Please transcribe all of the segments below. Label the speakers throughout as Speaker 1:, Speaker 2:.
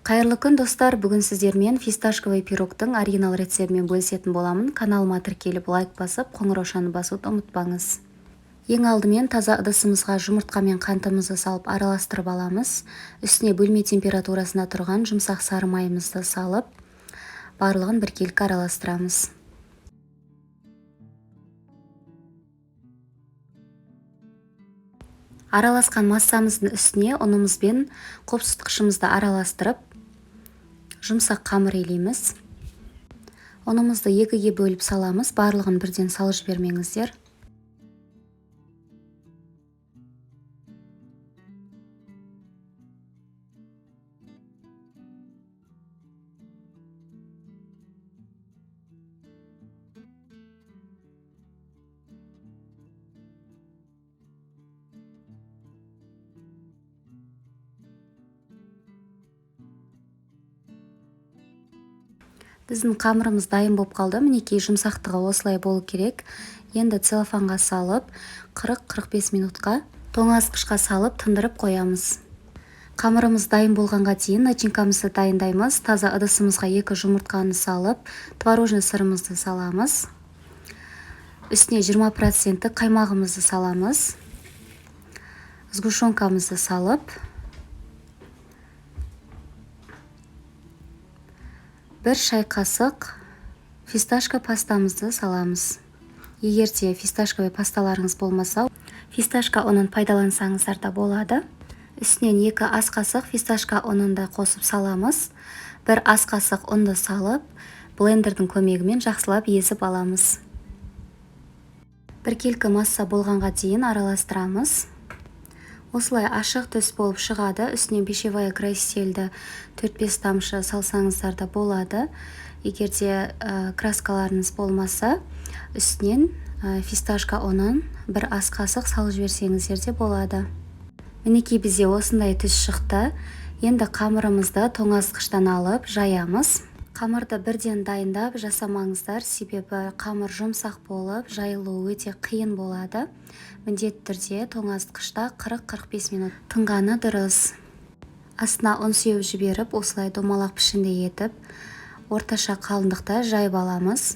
Speaker 1: Қайырлы күн, достар! Бүгін сіздермен фисташковый пирогтың оригинал рецептімен бөлісетін боламын. Каналыма тіркеліп, лайк басып, қоңыраушаны басуды ұмытпаңыз. Ең алдымен таза ыдысымызға жұмыртқа мен қантымызды салып, араластырып аламыз. Үстіне бөлме температурасында тұрған жұмсақ сары майымызды салып, барлығын біркелкі араластырамыз. Араласқан массамыздың үстіне ұнымыз бен қопсытқышымызды араластырып, жұмсақ қамыр илейміз. Ұнымызды екіге бөліп саламыз, барлығын бірден салып жібермеңіздер. Біздің қамырымыз дайын болып қалды. Мінекей, жұмсақтығы осылай болу керек. Енді целлофанға салып, 40-45 минутқа тоңазытқышқа салып, тындырып қоямыз. Қамырымыз дайын болғанға дейін начинкамызды дайындаймыз. Таза ыдысымызға екі жұмыртқаны салып, творожный сырымызды саламыз. Үстіне 20 проценттік қаймағымызды саламыз. Сгущенкамызды салып, 1 шай қасық фисташка пастамызды саламыз. Егер де фисташковый пасталарыңыз болмаса, фисташка ұнын пайдалансаңыздар да болады. Үстінен 2 ас қасық фисташка ұнын да қосып саламыз. 1 ас қасық ұнды салып, блендердің көмегімен жақсылап езіп аламыз. Біркелкі масса болғанға дейін араластырамыз. Осылай ашық түс болып шығады. Үстіне пищевая красительді 4-5 тамшы салсаңыздар да болады. Егер де краскаларыңыз болмаса, үстінен фисташка ұнын 1 ас қасық салып жіберсеңіздер де болады. Мінекей, бізде осындай түс шықты. Енді қамырымызды тоңазытқыштан алып жаямыз. Қамырды бірден дайындап жасамаңыздар, себебі қамыр жұмсақ болып, жайылуы өте қиын болады. Міндетті түрде тоңазытқышта 40-45 минут тынғаны дұрыс. Астына ұн сеуіп жіберіп, осылай домалақ пішінді етіп, орташа қалыңдықта жайып аламыз.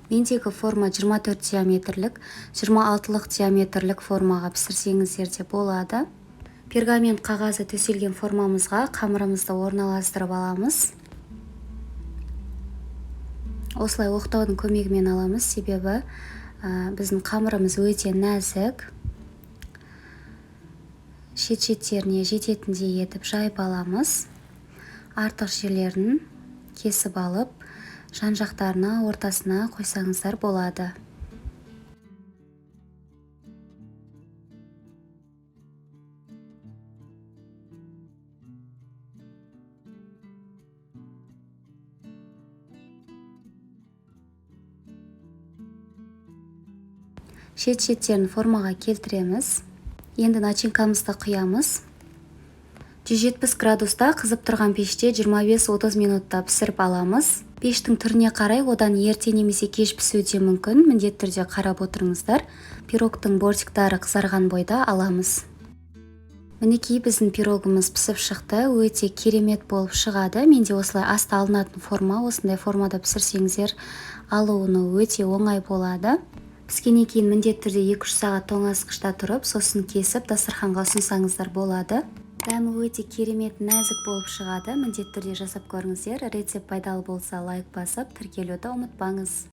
Speaker 1: Мендегі форма 24 диаметрлік, 26-лық диаметрлік формаға пісірсеңіздер де болады. Пергамент қағазы төселген формамызға қамырымызды орналастырып аламыз. Осылай оқтаудың көмегімен аламыз, себебі біздің қамырымыз өте нәзік. Шет шеттеріне жететіндей етіп жайып аламыз. Артық жерлерін кесіп алып, жан жақтарына, ортасына қойсаңыздар болады. Шет шеттерін формаға келтіреміз. Енді начинкамызды құямыз. 170 градуста қызып тұрған пеште 25-30 минутта пісіріп аламыз. Пештің түріне қарай одан ерте немесе кеш пісуі де мүмкін, міндетті түрде қарап отырыңыздар. Пирогтың бортиктары қызарған бойда аламыз. Мінекей, біздің пирогымыз пісіп шықты. Өте керемет болып шығады. Менде осылай асты алынатын форма. Осындай формада пісірсеңіздер, алуыны өте оңай болады. Піскеннен кейін міндетті түрде 2-3 сағат тоңазытқышта тұрып, сосын кесіп, дастарханға ұсынсаңыздар болады. Дәмі өте керемет, нәзік болып шығады. Міндетті түрде жасап көріңіздер. Рецепт пайдалы болса, лайк басып, тіркелуді ұмытпаңыз.